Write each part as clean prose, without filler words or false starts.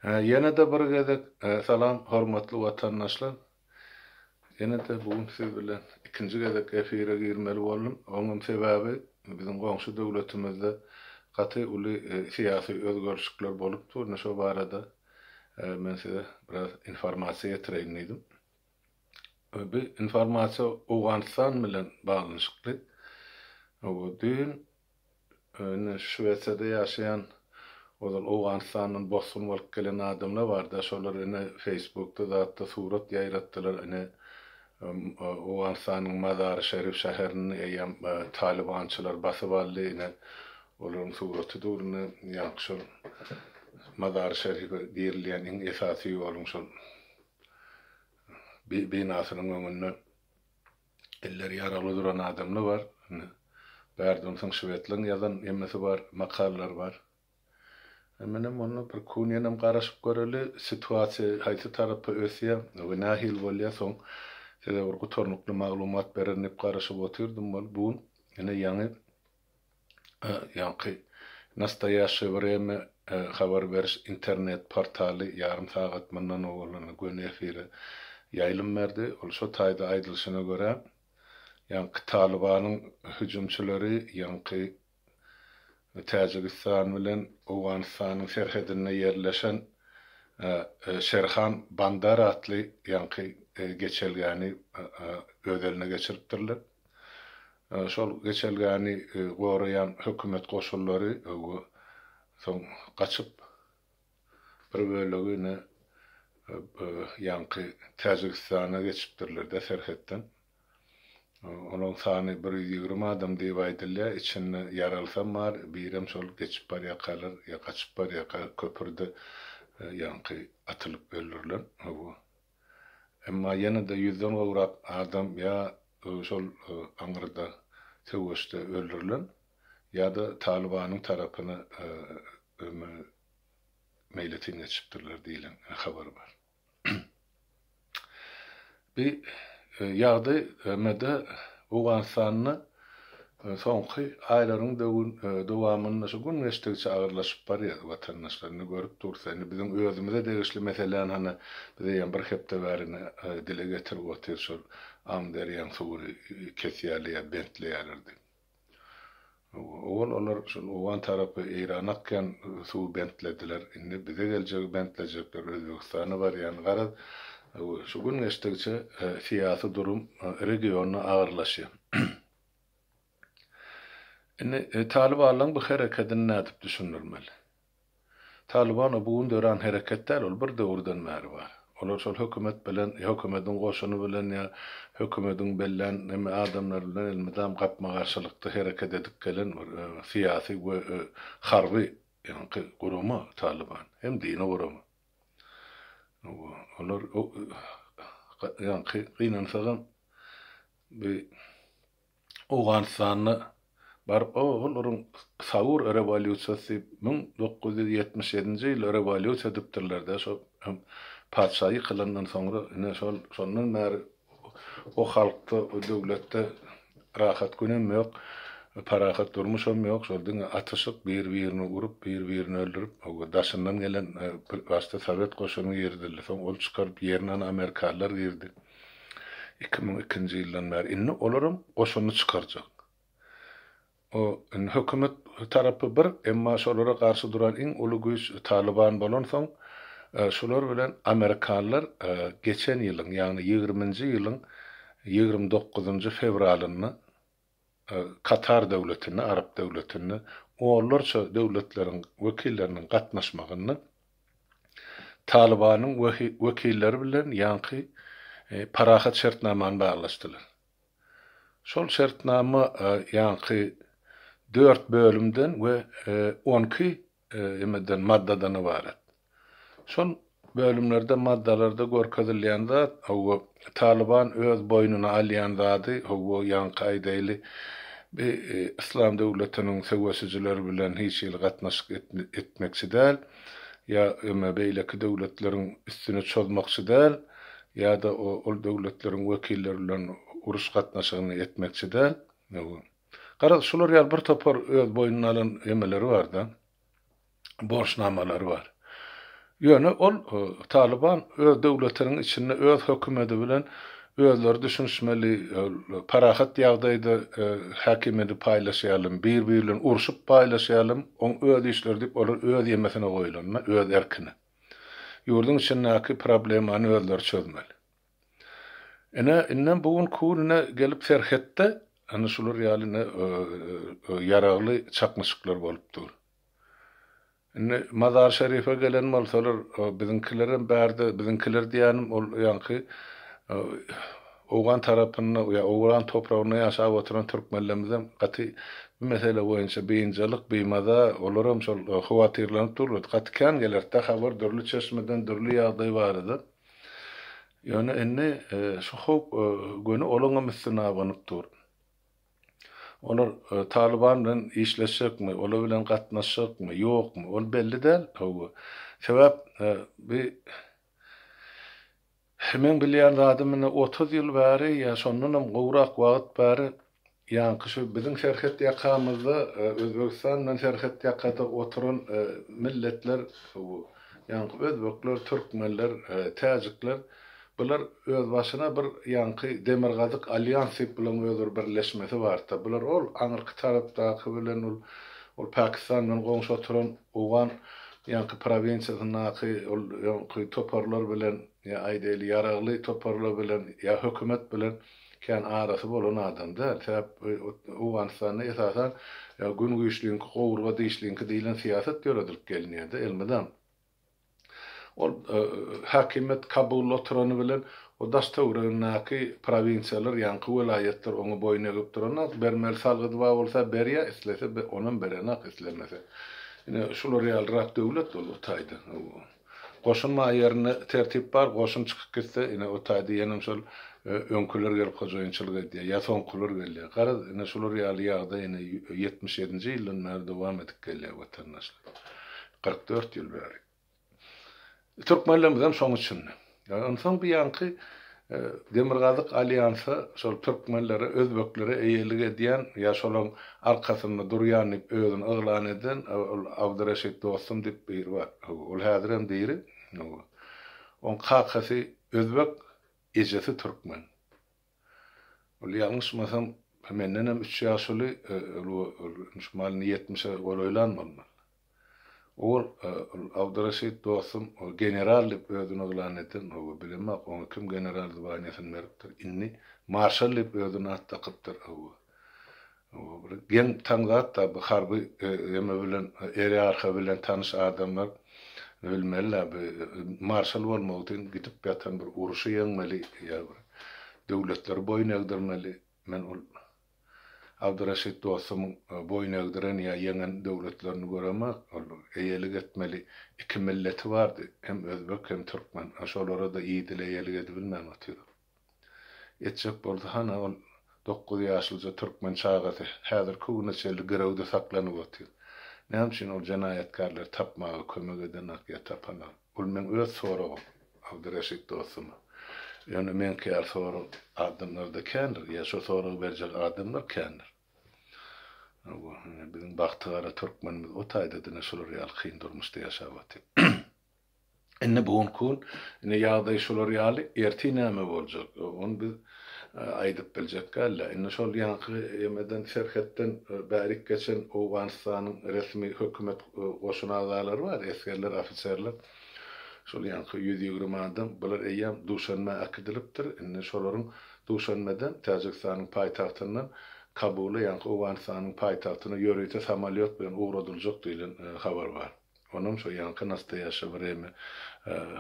Ýene-de bir gezek salam hormatly watandaşlar. Ýene-de bu gün siz bilen ikinji gezek efire girmeli boldum. Oňam sebäbi biziň goňşy döwletimizde gaty uly syýasy özgerişikler bolup dur. Ine şo barada men size biraz informasiýa ýetireýin diýdim. Bu informasiýa Owganystan bilen baglanyşykly. Düýn Indi Şwesiýada ýaşaýan ozal Owganystandan bosgun bolup gelen adamlar barda, şolar ine Feýsbukda zatda surat ýaýratdylar, ine Owganystanyň Mazary-Şerif şäherini eýýäm talybançylar basyp aldy, ine olaryň suraty dur, ine ýaňky şol Mazary-Şerife girilýän iň esasy ýoluň şol binasynyň öňünde. Elleri ýaragly duran adamlar bar. Indi bärde onsoň şwedleň ýazan hemmesi bar, makalalary bar. Menem onda bir kun ýenem garaşyp göreli, situasiýa haýsy tarapa ösýär we nähili bolýar, soň size bir gutarnykly maglumat bererin diýip garaşyp otyrdym. Bol bu gün ine ýaňy Ýaňky Nastoýaşşeýe wremýa habar beriş internet portaly ýarym sagat mundan owal göni efire ýaýlym berdi. Ol şo taýda aýdylyşyna görä, ýaňky Talybanyň hüjümçileri ýaňky Täjigistan bilen Owganystanyň serhedinde ýerleşen Şerhan Bandar atly ýaňky geçelgäni öz eline geçiripdirler. Şol geçelgäni goraýan hökümet goşunlary soň gaçyp, bir bölegi ine ýaňky Täjigistana geçipdirler-de serhetden. Olaryň sany 120 adam diýip aýdylýar. Içinde ýaralysam bar, birem şol geçip barýarkalar ýa gaçyp barýarka köprüde ýaňky atylyp öldürilen. Hawa. Emma ýene-de ýüzden gowrak adam ýa şol aňyrda söweşde öldürilen ýa-da Talybanyň tarapyna meýletin geçipdirler diýlen habar bar. Bi ýagdaý MD Owganystanda soňky aýlaryň dowamynda şu gün geçdigiçe agyrlaşyp barýar watandaşlar indi görüp dursa indi biziň özümize degişli meseläni hany biz eýýäm bir hepde bäri ine dile getirip otyr şol Amyderýaň suwuny kesýärler ýa bentleýärler diýip. Owal olar şol owgan tarapy Eýrana akýan suwy bentlediler. Indi bize geljegi bentlejekler, Özbegistana barýan. Garaz, şu gün geçdigiçe syýasy durum regionda agyrlaşýar. Indi talybanlaryň bu herekedini nädip düşündirmeli? Talyban o bu gün döran hereket däl, ol bir döwürden bäri bar. Olar şol hökümet bilen, hökümediň goşuny bilen ýa hökümediň bellän neme adamlary bilen elmydam gapma-garşylykda hereket edip gelen bir syýasy we harby ýaňky gurama Talyban. Hem dini gurama. Olar ýaňky gynansagam bu Owganystanda baryp, olaryň Saur rewolýusiýasy diýip, 1977-nji ýylda rewolýusiýa edipdirler-de, şo patyşa ýykylandan soňra, ine, şol, şondan bäri o halkda, o döwletde rahat günem ýok, parahat durmuşam ýok, şol diňe atyşyk, bir-birini urup, bir-birini öldürip, hawa, daşyndan gelen, başda sowet goşuny girizildi, soň ol çykaryp, ýerine amerikanlar girdi. 2002-nji ýyldan bäri. Indi olaram goşunyny çykarjak. O indi hökümet tarapy bir, emma şolara garşy duran iň uly güýç Talyban bolansoň, şular bilen amerikanlar geçen ýylyň, ýagny ýigriminji ýylyň 29-njy fewralynda Katar döwletinde, arap döwletinde onlarça döwletleriň wekilleriniň gatnaşmagynda Talybanyň wekilleri bilen ýaňky parahat şertnamany baglaşdylar. Şol şertnama ýaňky dört bölümden we onki emeden, maddadan ybarat. Şol bölümlerde, maddalarda görkezilýän zat, hawa, Talyban öz boýnuna alýan zady, hawa, ýaňky aýdaýly, bi Yslam döwletiniň söweşijileri bilen hiç hili gatnaşyk etmekçi däl, ýa eme beýleki döwletleriň üstüne çozmakçy däl, ýa-da ol döwletleriň wekilleri bilen uruş gatnaşygyny etmekçi däl. Hawa. Garaz, şular ýaly bir topar öz boýnuna alan emeleri bar-da, borçnamalary bar. Ýöne ol Talyban öz döwletiniň içinde öz hökümedi bilen özleri düşünişmeli, parahat ýagdaýda häkimiýeti paýlaşýarlarmy, bir-biri bilen urşup paýlaşýarlarmy, oň öz işleri diýip olar öz ýemesine goýulanda, öz erkine. Ýurduň içindäki problemany özleri çözmeli. Ine, indem bu günki gün ine gelip serhetde ana şular ýaly ine ýaragly çaknyşyklar bolup dur. Indi Mazar-Şerife gelen bolsalar, biziňkilerem bärde, biziňkiler diýýänim ol ýaňky owgan tarapynda ýa owgan topragynda ýaşap oturan türkmenlerimizem gaty bu mesele boýunça biynjalyk, bimaza, olaram şol howatyrlanyp durlar. Gaty kän gelerdi-de habar dürli çeşmeden, dürli ýagdaý barada. Ýöne indi şu howp göni olaňam üstüne abanyp dur. Olar Talyban bilen işleşjekmi, olar bilen gatnaşjakmy, ýokmy, ol belli däl. Hawa. Sebäp bi meň bilýän zadym ine 30 ýyl bäri ýa şondanam gowrak wagt bäri ýaňky şu biziň serhet ýakamyzda Özbegistan bilen serhet ýakada oturan milletler ýaňky özbekler, türkmenler, täjikler Bular özbaşyna bir ýaňky Demirgazyk alýans diýip bulaň öz bir birleşmesi barda. Bular ol aňyrky tarapdaky bilen ol ol Pakistan bilen goňşy oturan owgan ýaňky prowinsiýasyndaky ol ýaňky toparlar bilen ýa aýdaýly ýaragly toparlar bilen ýa hökümet bilen kän arasy bolan adam däl. Sebäp Owganystanda esasan gün güýçliňki gowurga dişliňki diýlen syýasat ýöredilip gelinýärde elmydam. Ol häkimiýet Kabulda oturany bilen o daş-töweregindäki prowinsiýalar, ýaňky welaýatlar oňa boýun egip duranok. Bermeli salgydy bar bolsa berýär, islese onam berenok, islemese. Ine, şular ýalyrak döwlet ol o taýda. Goşun bar ýerinde tertip bar, goşun çykyp gitse, ine, o taýda ýenem şol öňküler gelip hojaýynçylyk edýär, ýa soňkular gelýär. Garaz, ine, şular ýaly ýagdaý ine 77-nji ýyldan bäri dowam edip gelýär, watandaşlar. 44 ýyl bäri. Türkmenlerimizem şoň içinde. Onsoň bu ýaňky Demirgazyk alýansa şol türkmenlere, özbeklere eýelik edýän ýa şolaň arkasynda durýan diýip özüni yglan eden ol Abdyreşit dostum diýip biri bar. Ol häzirem diri. Oň kakasy özbek, ejesi türkmen. Ol ýalňyşmasam, mendenem üç ýaş uly, ol şumal indi ýetmişe golaýlan bolmaly. Ol, ol Abdyreşit dostum, ol general diýip özüni yglan eden, hawa, bilemok, oňa kim general zwaniýasyny beripdir, indi marşal diýip özüne at dakypdyr, hawa. Hawa, bir geň-taň zat-da, bu harby eme bilen, eriarha bilen tanyş adamlar bilmeli-dä, bu marşal bolmak üçin gidip ýatan bir urşy ýeňmeli ýa bir döwletleri boýun egdirmeli. Men ol Abdyreşit dostumyň boýun egdiren ýa ýeňen döwletlerini göremok. Ol eýelik etmeli iki milleti bardy, hem özbek, hem türkmen. Şolara-da idil eýelik edibilmän otyr. Etjek bolsa hana ol dokuz ýaşlyja türkmen çagasy häzirki güne çenli girewde saklanyp otyr. Näme üçin ol jenaýatkärleri tapmaga kömek edenak ýa tapanak? Ol meň öz soragym Abdyreşit dostuma. Ýöne meňki ýaly sorag adamlarda kändir ýa şo soragy berjek adamlar kändir. Hawa, ine biziň bagtygara türkmenimiz o taýda dine şular ýaly kyn durmuşda ýaşap otyr. Indi bu günki gün ine ýagdaý şular ýaly, ertir näme boljak, ony biz aýdyp biljek däl-de. Indi şol ýaňky emeden, serhetden bärik geçen Owganystanyň resmi hökümet goşun agzalary bar, esgerler, ofiserler. Şol ýaňky 120 adam, bular eýýäm Duşanbä äkidilipdir. Indi şolaryň Duşanbeden, Täjigistanyň paýtagtyndan Kabula, ýaňky Owganystanyň paýtagtyna ýörite samolýot bilen ugradyljak diýlen habar bar. Onam şo ýaňky Nastoýaşe wremýa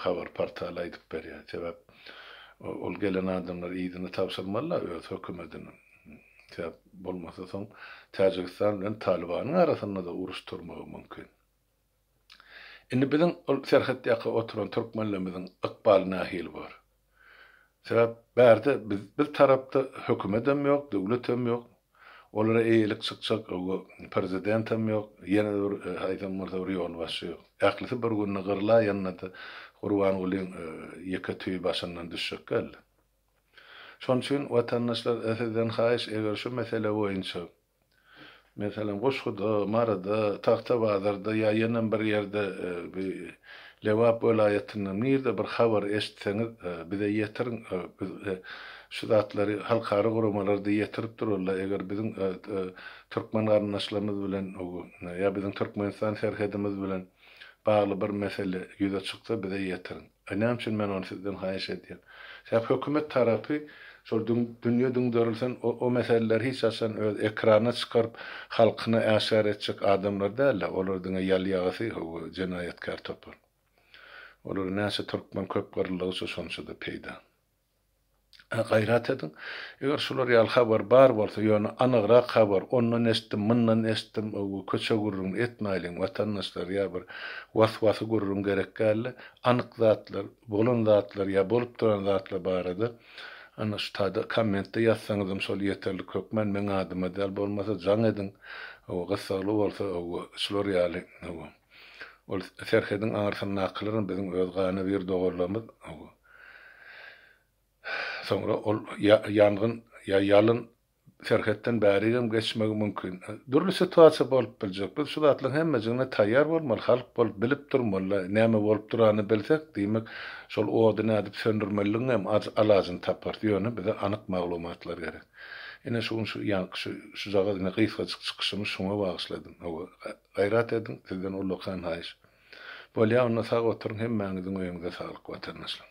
habar portaly aýdyp berýär. Sebäp ol gelen adamlary yzyna tabşyrmaly-da öz hökümediniň. Sebäp bolmasa soň Täjigistan bilen Talybanyň arasynda-da uruş turmagy mümkin. Indi biziň ol serhet ýaka oturan türkmenlerimiziň ykbaly nähili bor? Sebäp bärde biz biz tarapda hökümedem ýok, döwletem ýok. Olara eýelik çykjak prezidentem ýok, ýene-de bir haýsam bolsa bir ýolbaşçy ýok. Ählisi bir günde gyrlaýanda-da Gurbangulyň ýeke tüýi başyndan düşjek däldi. Şonuň üçin watandaşlar sizden haýyş eger şu mesele boýunça Meselem, Guşguda, Maryda, Tagtabazarda ýa ýenem bir ýerde bir Lebap welaýatyndan nirde bir habar eşitseňiz bize ýetiriň. Biz şu zatlary halkara guramalarda ýetirip durarlar. Eger biziň türkmen garyndaşlarymyz bilen ýa biziň Türkmenistan serhedimiz bilen bagly bir mesele ýüze çyksa bize ýetiriň. A näme üçin men ony sizden haýyş edýän? Sebäp hökümet tarapy şol dünýe düňderilsin o meseleleri hiç haçan öz ekrana çykaryp halkyna äşgär etjek adamlar däl-de, olar diňe ýal-ýagysy hawa jenaýatkär topar. Olara näçe türkmen köp gyryldygyça şonça-da peýda. Gaýrat ediň. Eger şular ýaly habar bar bolsa, ýöne anygrak habar, ondan eşitdim, mundan eşitdim, köçe gürrüňini etmäýliň, watandaşlar, ýa bir was-wasy gürrüň gerek däldi. Anyk zatlar, bolan zatlar ýa bolup duran zatlar barada ana şu taýda kommentde ýazsaňyzam şol ýeterlik hökmän meň adyma däl, bolmasa jaň ediň, gyssagly bolsa şular ýaly ol serhediň aňyrsyndakylaram biziň öz gana bir doganlarymyz. Soňra ol ýangyn ýa ýalyn serhetden bärigem geçmegi mümkin. Dürli situasiýa bolup biljek. Biz şu zatlaryň hemmejigine taýýar bolmaly, halk bolup bilip durmaly. Näme bolup duranyny bilsek, diýmek, şol ody nädip söndürmelidigiň hem alajyny taparys. Ýöne bize anyk maglumatlar gerek. Ine şu gün şu ýaňky şu şujagaz ine gysgajyk çykyşymy şuňa bagyşladym. Hawa, gaýrat ediň, sizden ullakan haýyş. Bolýa onda sag oturyň hemmäňiziň öýüňize saglyk watandaşlar.